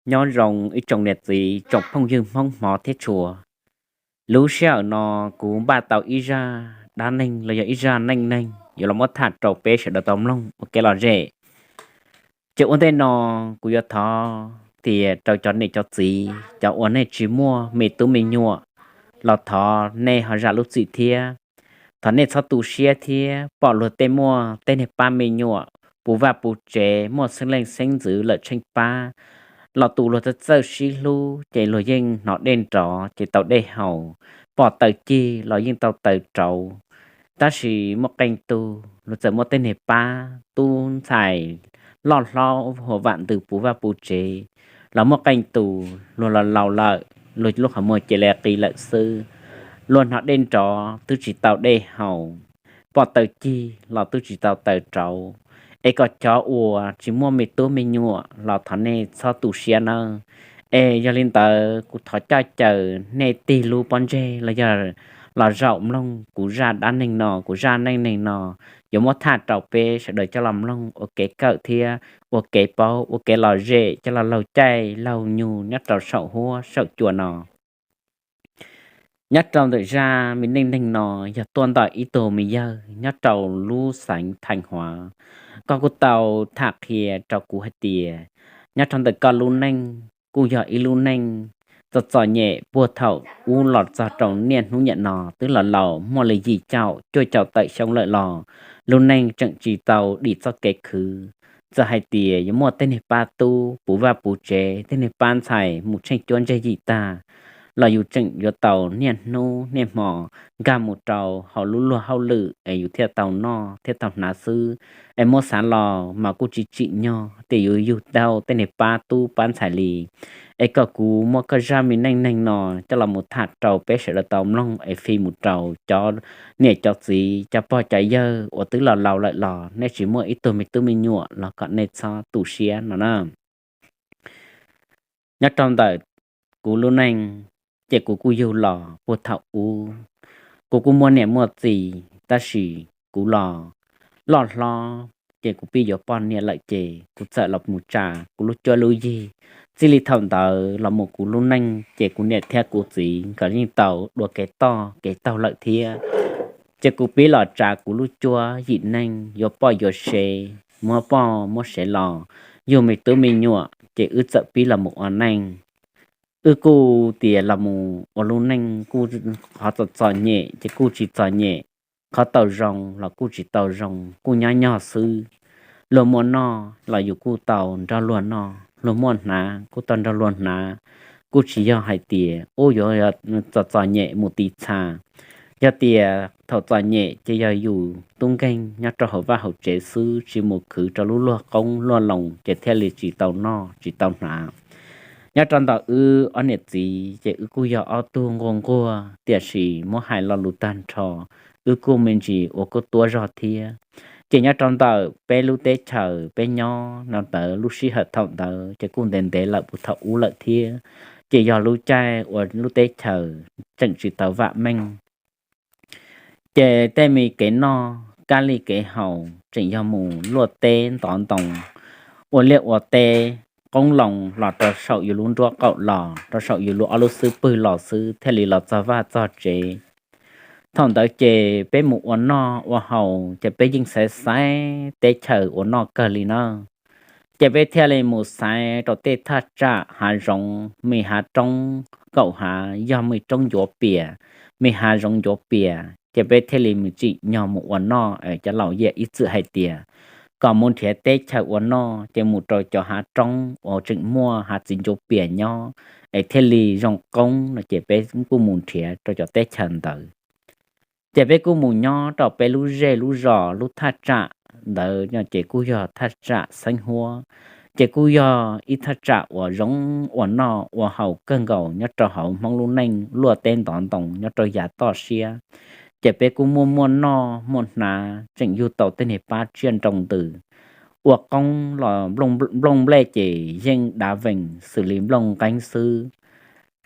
Nyob zoo ib tsoom niam txiv tsoom phooj ywg Hmoob hmov thiab tshua. Lub sij hawm no kuv npaj tau ib zaj dab neeg los yog ib zaj neej neeg yuav los muab tham rau peb sawv daws tau mloog ua kev lom zem. Ces ua ntej no kuv yuav thov tias rau cov niam cov txiv, cov uas nej tsis muaj me tub me nyuam, los thov nej ho zam lub txim thiab. Thov nej txhob tu siab thiab, pom luag tej muaj tej niag pab me nyuam puv vaj puv tsev, muaj xeeb leej xeeb ntxwv lawm tsheej pab, los tus luag txawj txawj sib hlub ces luag yeej hnov dej nrov ces tau dej haus, pom taws cig los yeej tau taws rauv. Tab sis muaj qee tus luag txawm muaj tej niag pab tub ntxhais loj hlob huam vam ntws puv vaj puv tsev, los muaj qee tus luag los laus lawm, luag lub qhov muag cia li qis lawm xwb. Luag hnov dej nrov twb tsis tau dej haus, pom taws cig los twb tsis tau taws rauv. Es kom cov uas tsis muaj me tub me nyuam los thov nej txhob tu siab nawb. Es yog li ntawd kuv thov coj caw nej tig lub pob ntseg los yog los zaum mloog kuv zaj dab neeg no, kuv zaj neej neeg no yuav muab tham rau peb sawv daws coj los mloog ua kev kawm thiab ua kev paub, ua kev lom zem coj los laug caij laug nyoog nyob rau saum huab saum cua no. Nyob rau ntawm zaj me neej neeg no yog tuaj ntawm ib tug me yawg nyob rau lub xeev Theej Huav. Koj kuj tau tham qhia rau kuv hais tias nyob rau ntawm koj lub neej kuj yog ib lub neej txom txom nyem puag thaum ub los txog rau niaj hnub niam no twb los laus muaj li yim caum cuaj caum tawm xyoo lawm los lub neej tseem tsis tau dim txoj kev khwv. Txawm hais tias yuav muaj tej niag pab tub puv vaj puv tsev, tej niag pab ntxhais mus tsheej cuab ntsej yim tag, los yus tseem yuav tau niaj hnub niaj hmo nkag mus rau hauv lub luag hauj lwm es yus thiaj tau noj thiaj tau hnav xwb. Es muab xav los mas kuj tsis tsim nyog tias yus yug tau tej niag pab tub pab ntxhais li. Es kom kuv muab koj zaj me neej neeg no coj los mus tham rau peb sawv daws tau mloog es fij mus rau cov niam cov txiv cov pog cov yawg uas twb los laus lawm los nej tsis muaj ib tug me tub me nyuam los kom nej txhob tu siab no na. Nyob rau ntawm kuv lub neej, ces kuv kuj yug los puag thaum ub, kuv kuj muaj niam muaj txiv, tab sis kuv los loj hlob ces kuv pib yuav poj niam lawm ces kuv txawm los mus tsa kuv lub cuab lub yig. Txij li thaum ntawd los mus kuv lub neej ces kuv niam thiab kuv txiv nkawd yeej tau dua kev toj kev taug lawm thiab. Ces kuv pib los tsa kuv lub cuab yim neej yuav poj yuav sev, muab poj muab sev los yug me tub me nyuam ces wb txawm pib los mus ua neej. Wb kuj tias los mus ua lub neej kuj qhov txom txom nyem ces kuj tsis txom nyem, qhov tau zoo los kuj tsis tau zoo, kuj nyob nyog xwb. Luag muaj noj los yus kuj tau nrog luag noj, luag muaj hnav kuj tau nrog luag hnav, kuj tsis yog hais tias ub yuav txom txom nyem mus tiv txha. Yog tias thaum txom nyem ces yog yus tub nkeeg nyob rau hauv vaj hauv tsev xwb, tsis mus khwv rau lub luag qoob luag loo ces thiaj li tsis tau noj tsis tau hnav. Nyob rau ntawm wb ob niam txiv ces wb kuj yog ob tug nquag nquag, tiam sis muab hais lo lus tag nrho wb kuj me ntsis uas kuj tuab zog thiab. Ces nyob rau ntawm peb lub teb chaws peb nyob no ntawd lub sij hawm thaum ntawd ces kuj ntev ntev lawm puag thaum ub lawm thiab. Ces yog lub caij uas lub teb chaws tseem tsis tau vam meej, ces tej me kev noj kab li kev haus tseem yog mus luaj teb ntov ntoo, ua liaj ua teb qoob loo los rau saum yus lub nruab qaum los rau saum yus lub ob lub xub pwg los xwb thiaj li los txog vaj txog tsev. Thaum ntawd ces peb mus ua noj ua haus ces peb yeej xaiv xaiv teb chaws ua noj kawg li na. Ces peb thiaj li mus xaiv rau tej thaj tsam hav zoov, me hav roob kaum hav, yog me roob ncuav pias, me hav zoov ncuav pias, ces peb thiaj li mus tsim nyog mus ua noj. Cov laus yeej ib txwm hais tias kom mus nrhiav teb chaws ua noj ces mus rau cov hav roob uas tseem muaj hav txiv ncuav pias nyob es thiaj li zoo qoob no, ces peb kuj mus nrhiav rau cov teb chaws ntawd. Ces peb kuj mus nyob rau peb lub zej lub zos lub thaj tsam ntawd no ces kuj yog thaj tsam Xeeb Huab. Ces kuj yog ib thaj tsam uas zoo ua noj ua haus kawg nkaus nyob rau hauv Hmoob lub neej luaj teb ntov ntoo nyob rau yav toj siab. Ces peb kuj muaj muaj noj muaj hnav, tseem yug tau tej niag pab tsiaj nroo ntws. Ua qoob los nplooj nplej ces yeej dav vees xws li nplooj nqeeb xwb.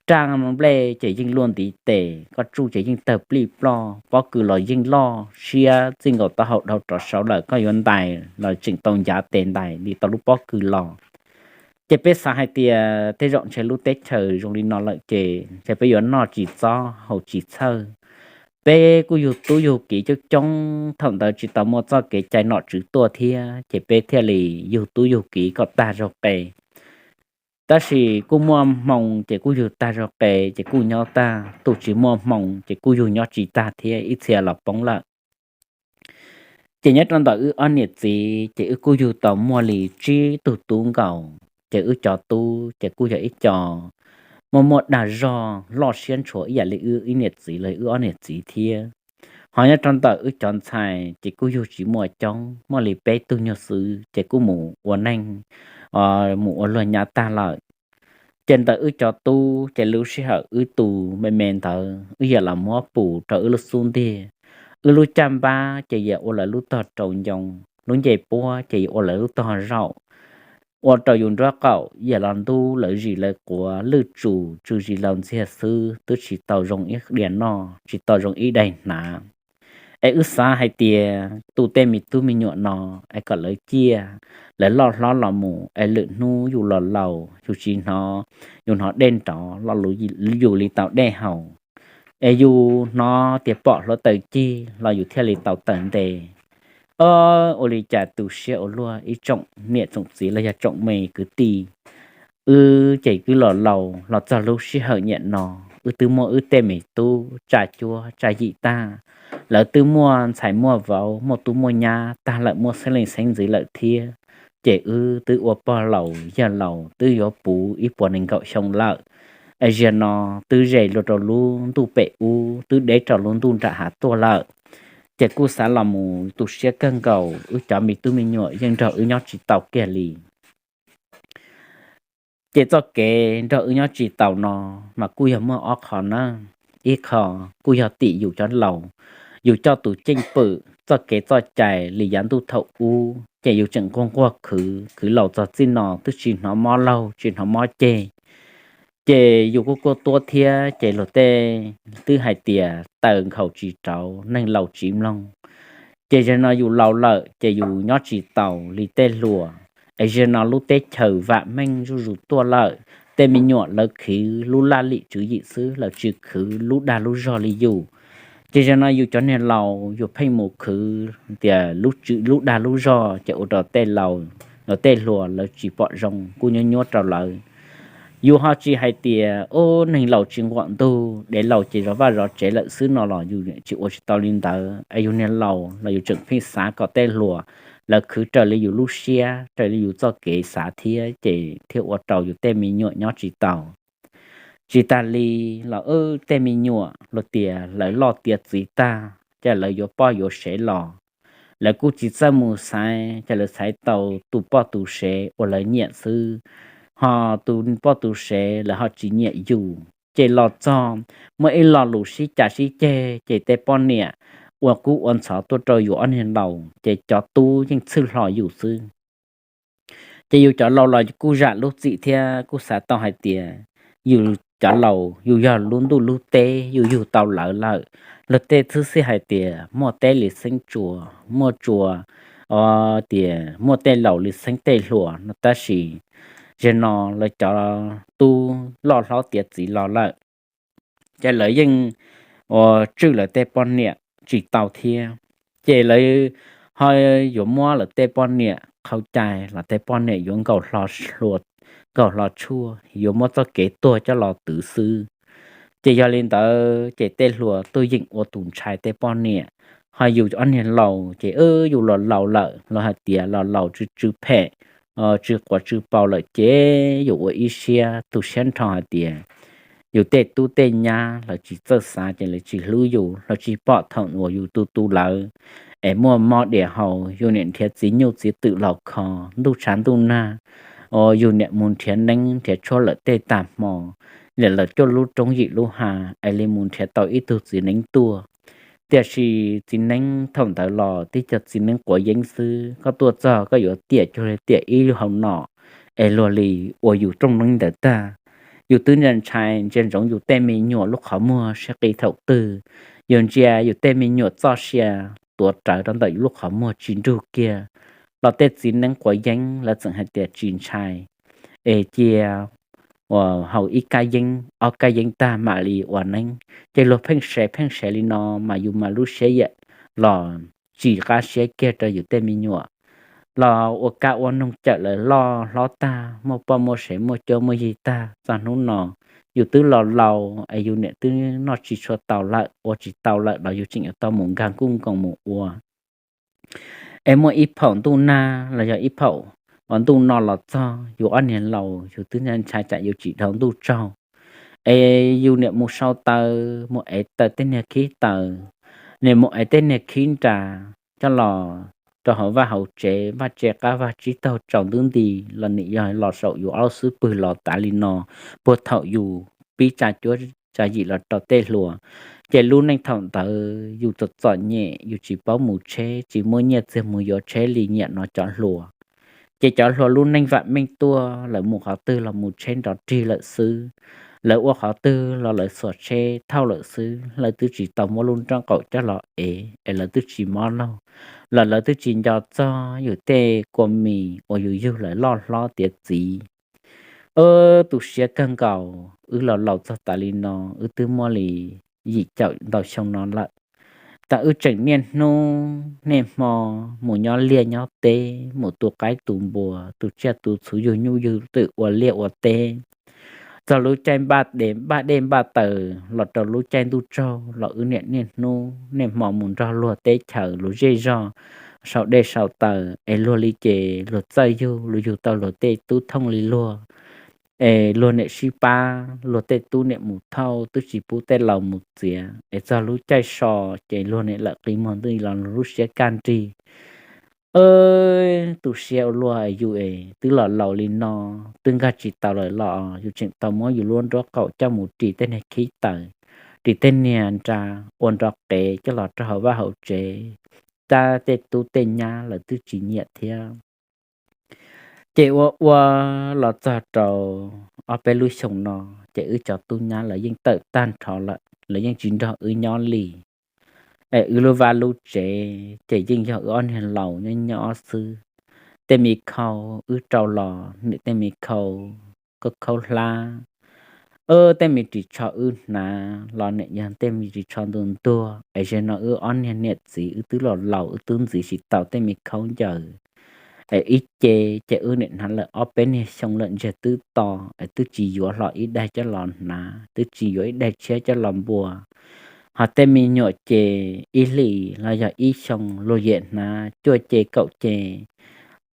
Raj nplej ces yeej luaj ntiv tes, koj tsuj ces yeej tawg plij ploj, pob kws los yeej loj siab txij nkaus taub hau dhau rov saud lawm, koj yuav ntais los tseem tau ncav tes ntais li tau lub pob kws los. Ces peb xav hais tias tej zaum ntshe lub teb chaws zoo li no lawm ces ntshe peb yuav noj tsis txob haus tsis txhawj. Peb kuj yug tub yug kiv coob coob, thaum ntawd tsis tau muaj txoj kev cai nom tswv tuaj thiab ces peb thiaj li yug tub yug kiv kom tag zog qe. Tab sis kuj muaj hmoo ces kuj yug tag zog qe ces kuj nyob tag, tus tsis muaj hmoo ces kuj yug nyob tsis tag thiab, ib txhia los poob lawm. Ces nyob rau ntawm wb ob niam txiv ces wb kuj yug tau muaj li tsib tug tub nkaus, ces wb cov tub ces kuj yog ib co muaj muaj dag zog loj siab ntshuav ib yam li wb ib niam txiv los wb ob niam txiv thiab. Ho nyob rau ntawm wb cov ntxhais ces kuj yug tsis muaj coob, muaj li peb tug nyuag xwb ces kuj mus ua neej, mus ua luag nyab tag lawm. Ces ntawm wb cov tub ces lub sij hawm wb tu me me ntawd wb yam los muab pus rau wb lub xub ntiag. Wb lub caj npab ces yam ua lawv lub tog rau ncoo, lub ncej puab ces yam ua lawv lub tog zaum, ua rau yus nruab qaum yam los ntub lawv zis lawv quav, lwj tsuj tsw zis laus ntxiag xwb, twb tsis tau zoo ib diav noj, tsis tau zoo ib daim hnav. Es wb xav hais tias tu tej me tub me nyuam no es kom lawv ciaj, lawv loj hlob los mus es lwm hnub yus los laus yus tsis hnov, yus hnov dej nrov los yus li tau dej haus, es yus hnov tias pom hluav taws cig los yus thiaj li tau taws nte. Ua li cas tu siab ua luaj ib tsoom niam tsoom txiv los yog tsoom me kwv tij. Wb ces wb los laus los txog lub sij hawm niaj no, wb twb muaj wb tej me tub tsa cuab tsa yim tag, lawv twb muaj ntxhais muaj vauv muaj tub muaj nyab tag lawm, muaj xeeb leej xeeb ntxwv lawm thiab. Ces wb twb ua pog laus yawg laus twb yuav puv ib puas nees nkaum xyoo lawm, es ziag no twb ze luag rau lub ntuj pem ub, twb deb rau lub ntuj nram hav tuaj lawm. Ces kuj xav los mus tu siab kawg nkaus, wb cov me tub me nyuam yeej nrog wb nyob tsis tau kiag li. Ces txoj kev nrog wb nyob tsis taus no mas kuj yog muaj ob qho na. Ib qho kuj yog tim yus cov laus, yus coj tus ceej pwm txoj kev txoj cai li yav ntuj thaum ub, ces yus tseem nquag nquag khwv khwv laus txog txij no twb tsis hnov mob laug tsis hnov mob ceg. Ces yus kuj kuj tuab thiab ces luag tej twb hais tias taws nkhaus tsis rauv, neeg laus tsis mloog. Ces zaum no yus laus lawm ces yus nyob tsis taus li tej hluas. Es zaum no lub teb chaws vam meej zuj zus tuaj lawm, tej me nyuam lawv khwv lub laj lim tswv yim xwb, lawv tsis khwv lub dag lub zog li yus. Ces zaum no yus cov niag laus yus pheej mus khwv tias lub dag lub zog ces ua rau tej laus, tej hluas lawv tsis pom zoo kuj nyuab nyuab rau lawv. Yus ho tsis hais tias ub neeg laus tsis nquam ntug, dev laus ces zov vaj zov tsev lawm xwb no los yus tsis ua tsis tau li ntawd. Es yus niag laus los yus tseem pheej xav kom tej hluas lawv khwv raws li yus lub siab raws li yus txoj kev xav thiab ces thiaj ua rau yus tej me nyuam nyob tsis taus. Tsis tas li los wb tej me nyuam luag tias lawv loj tiav txiv tag ces lawv yuav poj yuav sev los, lawv kuj tsis txawj mus xaiv ces lawv xaiv tau tus poj tus sev uas lawv nyiam xwb. Ho tus poj tus sev lawv ho tsis nyiam yus ces los txog muaj ib lo lus sib cav sib ceg ces tej poj niam ua kub ua ntxhov tuaj rau yus ob niag laus ces cov tub yeej txhwj hlo yus xwb. Ces yus cov laus los kuj zam lub txim thiab kuj xav tau hais tias yus cov laus yus yog lub ntuj lub teb, yus yug tau lawv lawm. Luag tej xwb xij hais tias muaj teb li xeeb tsuas, muaj tsuas, o, tias muaj tej laus li xeeb tej hluas no, tab sis zaum no lawv cov tub loj hlob tiav txiv los lawm ces lawv yeej ua tswj lawv tej poj niam tsis tau thiab. Ces lawv ho yuav muab lawv tej poj niam qhau cai los tej poj niam yuav nkaus hlo, nkaus hlo tshuaj, yuav muab txoj kev tuag coj los twv xwb. Ces yog li ntawd ces tej hluas tuaj yeem ua tus ntshai tej poj niam. Ho yus ob niag laus ces yus los laus lawm, los hais tias los laus tsw tsw phem, tsw quav tsw pau lawm ces yus ua ib siab tu siab nrho hais tias yus tej tub tej nyab lawv tsis txawj xav ces lawv tsis hlub yus, lawv tsis pom thaum uas yus tu tu lawv es muaj mob diam haus, yus niam nrhiav txiv nyuj txiv twm los kho ntuj tshav ntuj nag, yus niam mus nrhiav neeb nrhiav tshuaj lawm tej tag hmo, niam lawv cuaj lub roob yim lub hav es li mus nrhiav tau ib tug txiv neeb tuaj. Tiam sis txiv neeb thaum ntawd los tib co txiv neeb quav yeeb xwb, koj tuaj txog koj yuav tiam cuag li tiam ib hau nom es luag li ua yus rooj neeb ntawd tag. Yus twb ntshai ntshai ntsia ntsoov yus tej me nyuam lub qhov muag siab qis thaum twg, yus ntsia yus tej me nyuam txoj sia tuav rawv rau ntawm yus lub qhov muag tsis nrug kiag, los tej txiv neeb quav yeeb lawv txawm hais tias tsis ntshai. es cia uas haus ib kab yeeb ob kab yeeb tag mam li ua neeb. Ces luag pheej sev pheej sev li no mas yus mas lub siab yam los tsis qab siab kiag rau yus tej me nyuam los ua kab ua noog cawm lawv loj hlob tag, muaj poj muaj sev muaj cuab muaj yig tag. Txog hnub no yus twb los laus es yus niam twb noj tsis tshua tau lawm, ua tsis tau lawm los yus tseem yuav tau mus nkag nkuj nkoos mus ua. Es muaj ib phaum ntuj nag los yog ib phaum uas ntuj no los txog, yus ob niag laus yus twb ntshai tsam yus tsis dhau ntuj tsaug. Es yus niam mus sau taws, mus ev taws tej niag khib taws, niam mus ev tej niag khib nra coj los rau hauv vaj hauv tsev, vaj tse qab vaj tsib taug tsaus ntuj nti los niam yog los saum yus ob lub xub pwg los tav li no, puag thaum yus pib tsa cuab tsa yim los rau tej hluas. Ces lub neej thaum ntawd yus txom txom nyem, yus tsis paub mus tsheb, tsis muaj nyiaj txiag mus yuav tsheb li nyiam no cov hluas. Ces cov hluas lub neej vam meej tuaj, lawv mus qhov twg los mus tsheb nrov rig lawm xwb, lawv ua qhov twg los lawv xuas tsheb thauj lawm xwb, lawv twb tsis tau muab lub nrob qaum coj los ev es lawv twb tsis mob laug, los lawv twb tsis nco txog yus tej kua mis uas yus yug lawv loj hlob tiav txiv. Wb tu siab kawg nkaus, wb los laus txog tas li no, wb twb muaj li yim caum ntau xyoo no lawm. Tam wb tseem niaj hnub niaj hmo mus nyob liaj nyob teb, mus tu qaib tu npua, tu tsiaj tu txhu, yug nyuj yug twm, ua liaj ua teb. Txog lub caij npaj dej npaj taws los rau lub caij ntuj tsaug los wb niaj hnub niaj hmo mus nrog luag teb chaws luag zej zog sau dej sau taws, es luag li ces luag txawj yug, luag yug tau luag tej tub thooj li luag. Es luag niam sib pab, luag tej tub niam mus thauj, twb tsis pub tej laus mus txiav, es txog lub caij so ces luag niam lawm qi muag ntuj los luag lub siab kaj nrig. Tu siab ua luaj, yus es twb los laus li no, twb nkag tsis tau lawm los yus tseem tau muab yus lub nrob qaum coj mus ris tej niag khib taws, ris tej niag nra, ua nrov qev coj los rau hauv vaj hauv tsev, tab tej tub tej nyab lawv twb tsis nyiam thiab. Ces ua ua los txog rau ob peb lub xyoo no, ces wb cov tub nyab lawv yeej tawm tag nrho lawm, lawv yeej tsis nrog wb nyob li. Es wb lub vaj lub tsev ces yeej yog wb ob niag laus nyob nyob xwb. Tej me khau wb rau los niam tej me khau khaub khaub hlab, tej me ris tsho wb hnav los niam yog tej me ris tsho ntuag ntuag. Es zaum no wb ob niag niam txiv wb twb los laus, wb twb ntxiv tsis tau tej me khaub ncaws. Es ib ce ces wb niam hnav lawm ob peb niag xyoo lawm ntsiag twb to, es twb tsis yuav hlo ib daig coj los hnav, twb tsis yuav ib daig tshiab coj los npua. Ho tej me nyuam ces ib hlis los yog ib xyoo luag yeej hnav cuaj ce kaum ce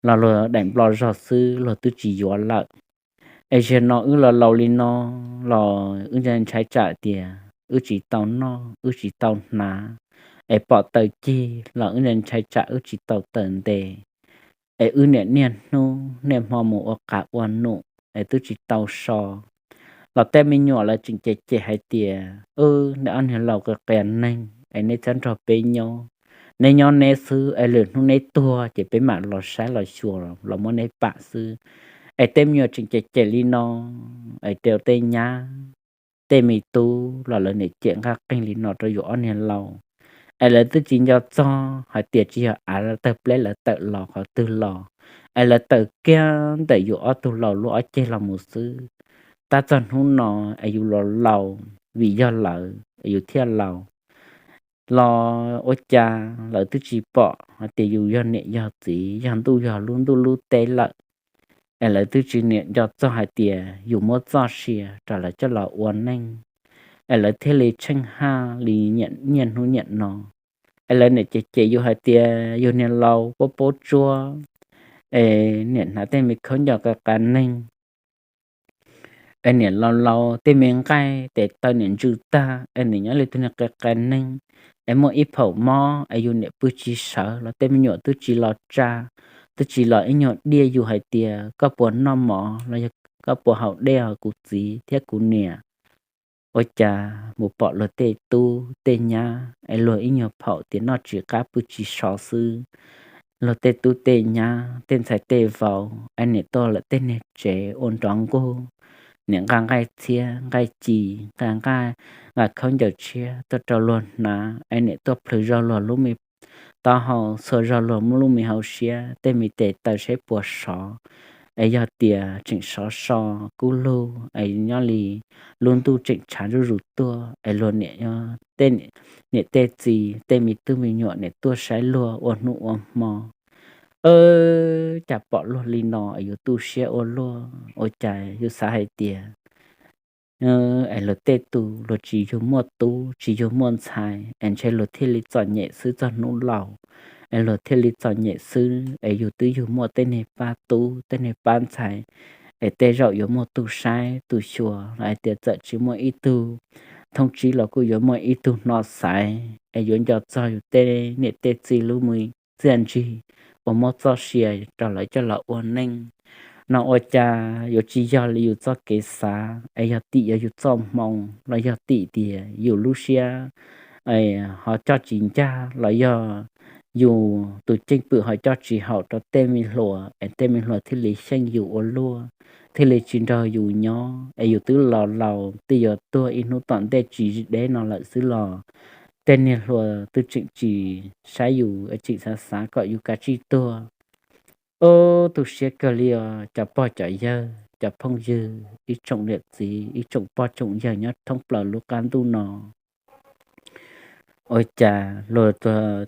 los luag daim nplo zog xwb, luag twb tsis yuav lawm. Es zaum no wb los laus li no los wb ntshai tsam tias wb tsis tau noj, wb tsis tau hnav, es pom taws cig los wb ntshai tsam wb tsis tau taws ntes. Es wb niam niaj hnub niaj hmo mus ua qav ua num es twb tsis tau so. Los tej me nyuam lawv tseem cem cem hais tias, Wb, neb ob niag laus qias qias neeg es neb txhob nrog peb nyob. Neb nyob neb xwb, es lwm hnub neb tuag ces peb mam los saib los xyuas los muab neb pam xwb. Es tej me nyuam tseem cem cem li no, es rau tej nyab tej me tub los lawv niam cem nqaj qeeg li no rau yus ob niag laus. Es lawv twb tsis nco txog hais tias tsis yog av tawg pleb lawv tawm los qhov twg los, es lawv tawm kiag ntawm yus ob tug laus lub ob ceg los mus xwb. Tab txog hnub no es yus los laus vim yog lawv es yus thiaj laus. Los ua cas lawv twb tsis pom hais tias yus yog niam yog txiv, yog ntuj yog lub ntuj lub teb lawm. Es lawv twb tsis niam nco txog hais tias yus muab txoj sia rau lawv coj los ua neej, es lawv thiaj li tsheej haj li nyiam hnub nyiam no. Es lawv niam cem cem yus hais tias yus niag laus paub paub tsuab, es niam hnav tej me khaub ncaws qias qias neeg, es niam laus laus tej me nqaij tes taw niam ntsws tag, es niam nyob li tus niag qias qias neeg. Es muaj ib phaum mob es yus niam pw tsis sawv los tej me nyuam twb tsis los tsa, twb tsis los ib nyuag diaj yus hais tias koj puas noj mov los yog koj puas haus dej os kuv txiv thiab kuv niam. Ua cas mus pom luag tej tub tej nyab es luag ib nyuag phaum tias noj tsis qab pw tsis so xwb. Luag tej tub tej nyab tej ntxhais tej vauv es niam tuaj lawm tej niag tsev ua nrov nquj, niam nqa nqaij txhiab nqaij ci, nqa nqaij, nqa khaub ncaws tshiab tuaj rau luag hnav, es niam tuaj plhws zog luag lub me taub hau, txhua zog luag lub me hauv siab, tej me tes taw saib puas sov. es yog tias tseem sov so kub lug es nyob li lub ntuj tseem tshav zuj zus tuaj es luag niam, tej niam tej txiv tej me tub me nyuam niam tuaj saib luag ua hnub ua hmo, cas pom luag li no es yus tu siab ua luaj. Ua cas yus xav hais tias es luag tej tus luag tsis yug muaj tub tsis yug muaj ntxhais es ntshe luag thiaj li txom nyem xwb txog hnub laus, es luag thiaj li txom nyem xwb es yus twb yug muaj tej niag pab tub tej niag pab ntxhais, es tej zaum yuav muaj tus saib tus xyuas los hais tias txawm tsis muaj ib tug thooj tsib los kuj yuav muaj ib tug hnov xaiv es yuav nco txog yus tej niam tej txiv lub me txiaj ntsig uas muab txoj sia rau lawv coj los ua neej no. Ua cas yuav tsis yog li yus txoj kev xav es yog tim yog yus txoj hmoo los yog tim tias yus lub siab ho coj tsis ncaj los yog yus tus ceej pwm ho coj tsis haum rau tej me hluas es tej me hluas thiaj li xyeej yus ua luaj, thiaj li tsis nrog yus nyob es yus twb los laus twb yuav tuag ib hnub tom ntej tsis deb no lawm xwb los tej niag hluas twb tseem tsis saib yus es tseem xav xav kom yus kav tsij tuag. Ub, tu siab kawg li os cov pog cov yawg cov phooj ywg ib tsoom niam txiv ib tsoom pog tsoom yawg nyob thoob plaws lub qab ntuj no. Ua cas luag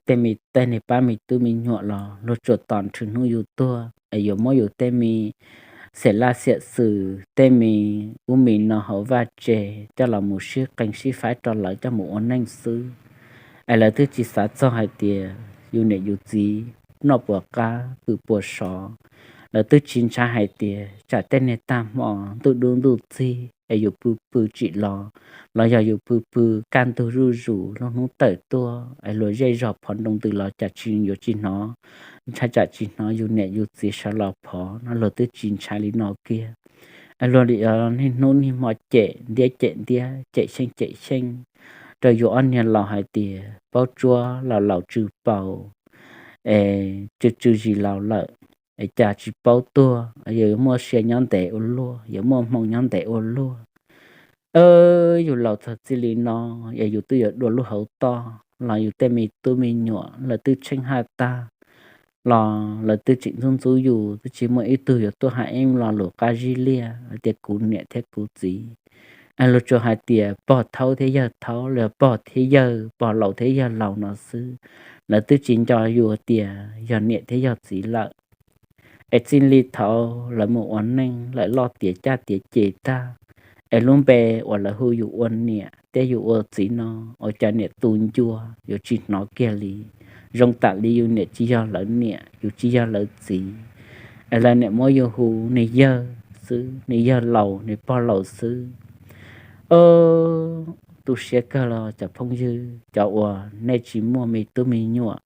tej me tej niag pab me tub me nyuam los luag tsuas tos nrhw hnub yus tuag es yuav muab yus tej me xiam laj xiam xwm tej me ub me no hauv vaj tse coj los mus sib qee sib faib rau lawv coj mus ua neej xwb. Es lawv twb tsis xav txog hais tias yus niam yus txiv noj puas qab pw puas sov, lawv twb tsis ntshai hais tias tsam tej niag tag hmo ntuj dub ntuj txig es yus pw pw tsim los, los yog yus pw pw kaj ntug zuj zus lub hnub tawm tuaj es luag zej zog phov nroo ntws los cas tsis yuav tsis hnov, ntshai tsam tsis hnov yus niam yus txiv sawv los phov no luag twb tsis ntshai li no kiag. Es luag niaj hnub niaj hmo cem ntiab cem ntiab cem xyeej cem xyeej rau yus ob niag laus hais tias paub tsuab laus laus tsw paus es tsw tsw zis laus lawm es cas tsis paub tuag, yuav muaj sia nyob ntev ua luaj yuav muaj hmoo nyob ntev ua luaj. Yus laus txog txij li no es yus twb yuav dua lub hauv toj los yus tej me tub me nyuam lawv twb tsheej haj tag los lawv twb tseem ntxub ntxub yus twb tsis muaj ib tug yuav tuaj hais ib lo lus qab zib liaj hais tias kuv niam thiab kuv txiv. Es luag tsuas hais tias pog thaub thiab yawg thaub los yog pog thiab yawg pog laus thiab yawg laus no xwb, lawv twb tsis nco yus tias yog niam thiab yog txiv lawm. Es txij li thaum lawv mus ua neej lawm loj tiav caj tiav ces tag, es lub npe uas lawv hu yus ua niam thiab yus ua txiv no ua cas niam tu ncua yuav tsis hnov kiag li. Zoo tam li yus niam tsis yog lawv niam yus tsis yog lawv txiv, es lawv niam muab yus hu niag yawg xwb, niag yawg laus niag pog laus xwb. Tu siab kawg los cov phooj ywg cov uas nej tsis muaj me tub me nyuam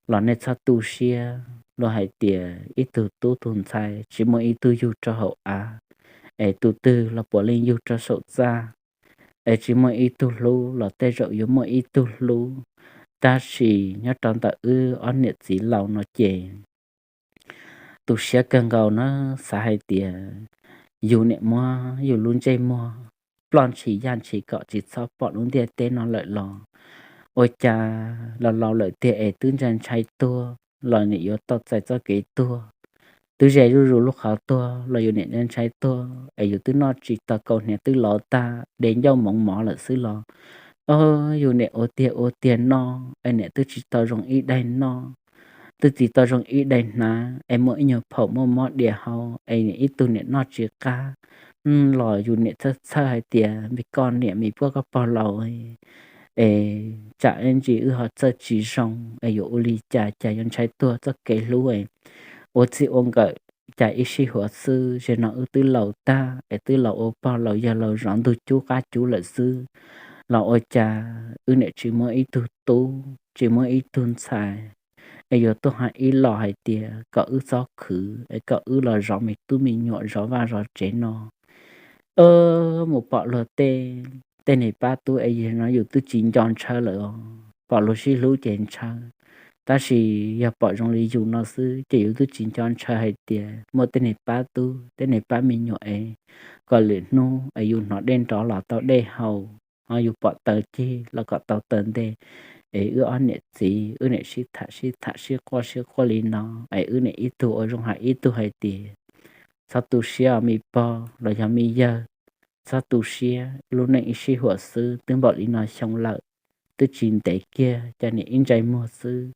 los nej txhob tu siab. Luag hais tias ib tug tub tug ntxhais tsis muaj ib tug yug rau hauv av, es tus twg los puav leej yug rau saum txaj, es tsis muaj ib tug hlub los tej zaum yuav muaj ib tug hlub. Tab sis nyob rau ntawm wb ob niam txiv laus no ces tu siab kawg nkaus na, xav hais tias yus niam muab yus lub ntsej muag ploj ntshis yaj ntshis kom tsis txhob pom lub ntiaj teb no lawm los ua cas los laus lawm tiag es twb ntshai ntshai tuag los niam yuav tau txais txoj kev tuag. Twb ze zuj zus lub qhov tuag los yus niam ntshai tuag es yus twb noj tsis tau kaus hniav twb lov tag de ncauj moov mov lawm xwb los yus niam ua tiag ua tiag noj es niam twb tsis tau zoo ib daig noj, twb tsis tau zoo ib daig hnav es muaj ib nyuag phaum muaj mob dias hau es niam ib tug niam noj tsis qab los yus niam txhawj txhawj hais tias me koj niam me puab koj pog laus es tsam ib ntsis wb ho txawj tsis zoo es yuav ua li cas cas yuav ntshai tuag txoj kev hlub es ua txij ua nkawm cas ib sij huam xwb ze no wb twb laus tag es twb laus ua pog laus yawg laus zov ntug cub qab cub lawm xwb los ua cas wb niam tsis muaj ib tug tub tsis muaj ib tug ntxhais es yuav tuaj hais ib los hais tias kom wb txhob khwv es kom wb los zov me tub me nyuam zov vaj zov tsev no. Mus pom luag tej, tej niag pab tub es yus no yus twb tsis nco ntshaw lawm os, pom luag sib hlub ces ntshaw. Tab sis yog pom zoo li yus no xwb ces yus twb tsis nco ntshaw hais tias muaj tej niag pab tub tej niag pab me nyuam es kom lwm hnub es yus hnov dej nrov los tau dej haus, ho yus pom taws cig los kom tau taws ntej. Es wb ob niam txiv wb niam sib tham sib tham sib quaj sib quaj li no es wb niam ib tug ua zoo hais ib tug hais tias txhob tu siab os me pog los yog me yawg, txhob tu siab, lub neej ib sij huam xwb, twb npaum li no xyoo lawm, twb tsis ntev kiag cas niam ib ntsais muag xwb.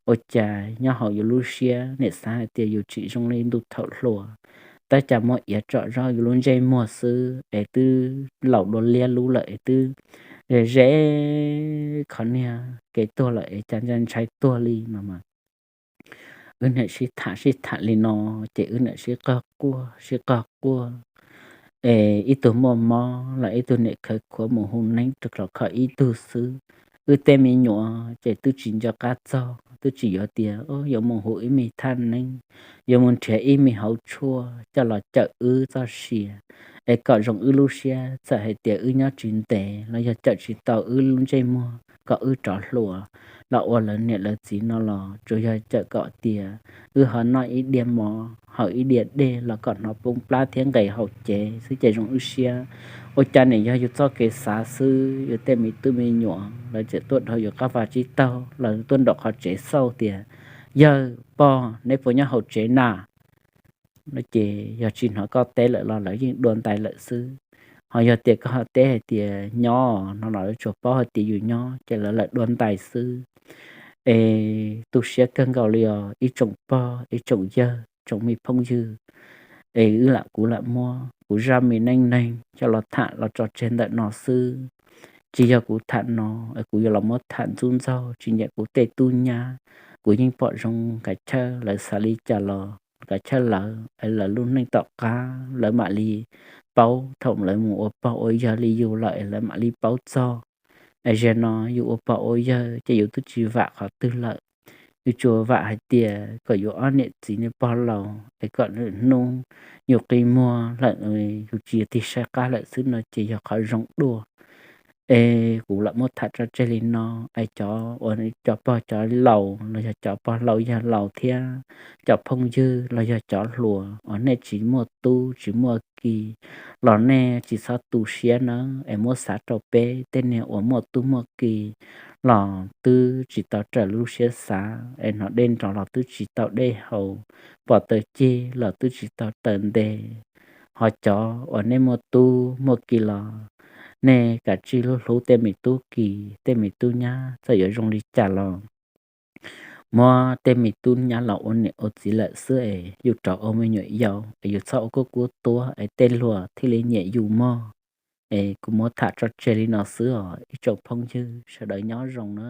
Ua cas nyob hauv yus lub siab niam xav hais tias yus tseem zoo li ntu thaum hluas, tab cas muab iav tsom zog yus lub ntsej muag xwb es twb laus dua liab lub lawm es twb ze ze qhov niag kev tuag lawm es cas ntshai ntshai tuag li no mas. Wb niam sib tham sib tham li no, ces wb niam sib qawg quaj sib qawg quaj, es ib tug muaj mob los ib tug niam khawv khuav mus hu neeb rau los kho ib tug xwb. Wb tej me nyuam ces twb tsis nco qab txog, twb tsis yuav tias yuav mus hu ib me thaj neeb, yuav mus nrhiav ib me hauv tshuaj coj los cawm wb txoj sia, es kom zoo wb lub siab, txawm hais tias wb nyob tsis ntev los yog cawm tsis tau wb lub ntsej muag kom wb rov hluas los ua lawv niam lawv txiv no los tsuas yog cawm kom tias wb ho noj ib diav mov haus ib diav dej los kom hnov poob plab thiab nqes haus cev xwb ces zoo wb siab. Ua cas nim yog yus txoj kev xav xwb, yus tej me tub me nyuam lawv tseem tuaj dhau yus qab vaj tsib taug los tuaj nraum qhov tsev xauj tias, yawg pog, neb puas nyob hauv tsev na? No ces yog tsis hnov koj teb lawm los lawv yeej dua ntais lawm xwb. Ho yog tias koj ho teb hais tias nyob no los lawv tsuas paub hais tias yus nyob ces lawv lawm dua ntais xwb. Es tu siab kawg nkaus li os ib tsoom pog ib tsoom yawg tsoom me phooj ywg. Es wb lam, kuv lam muab kuv zaj me neej neeg coj los tham los tso tseg ntawm no xwb. Tsis yog kuv tham no es kuv yuav los muab tham ntxub ntxaug tsis nyiam kuv tej tub nyab. Kuv yeej pom zoo Kav Chawj lawv xav li cas los Kav Chawj lawv es lawv lub neej tom qab lawv mam li paub, thaum lawv mus ua pog ua yawg li yus lawm es lawv mam li paub txog. Es zaum no yus ua pog ua yawg ces yus twb tsis vam qhov twg lawm. Yus tsuas vam hais tias kom yus ob niam txiv niag pog laus es kom nws hnub yus qi muag lawm, yus tsis tig saib qab lawm xwb no ces yog qhov zoo dua. Es kuv lam muab tham tso tseg li no, es cov uas cov pog cov laus los yog cov pog laus yawg laus thiab cov phooj ywg los yog cov hluas uas nej tsis muaj tub tsis muaj ki los nej tsis txhob tu siab nawb, es muab xav rau peb tej niag uas muaj tub muaj ki los twb tsis tau raws lub siab xav, es hnov dej nrov los twb tsis tau dej haus, pom taws cig los twb tsis tau taws nte. Ho cov uas nej muaj tub muaj ki los nej kav tsij hlub hlub tej me tub ki tej me tub nyab, txawm yuav zoo li cas los muab tej me tub nyab los ua niam ua txiv lawm xwb es yus rov ua me nyuam yaus es yus txhob ua kuj kub tuab es tej luag thiaj li nyiam yus mog. Es kuv muab tham tso tseg li no xwb os ib tsoom phooj ywg, sawv daws nyob zoo na.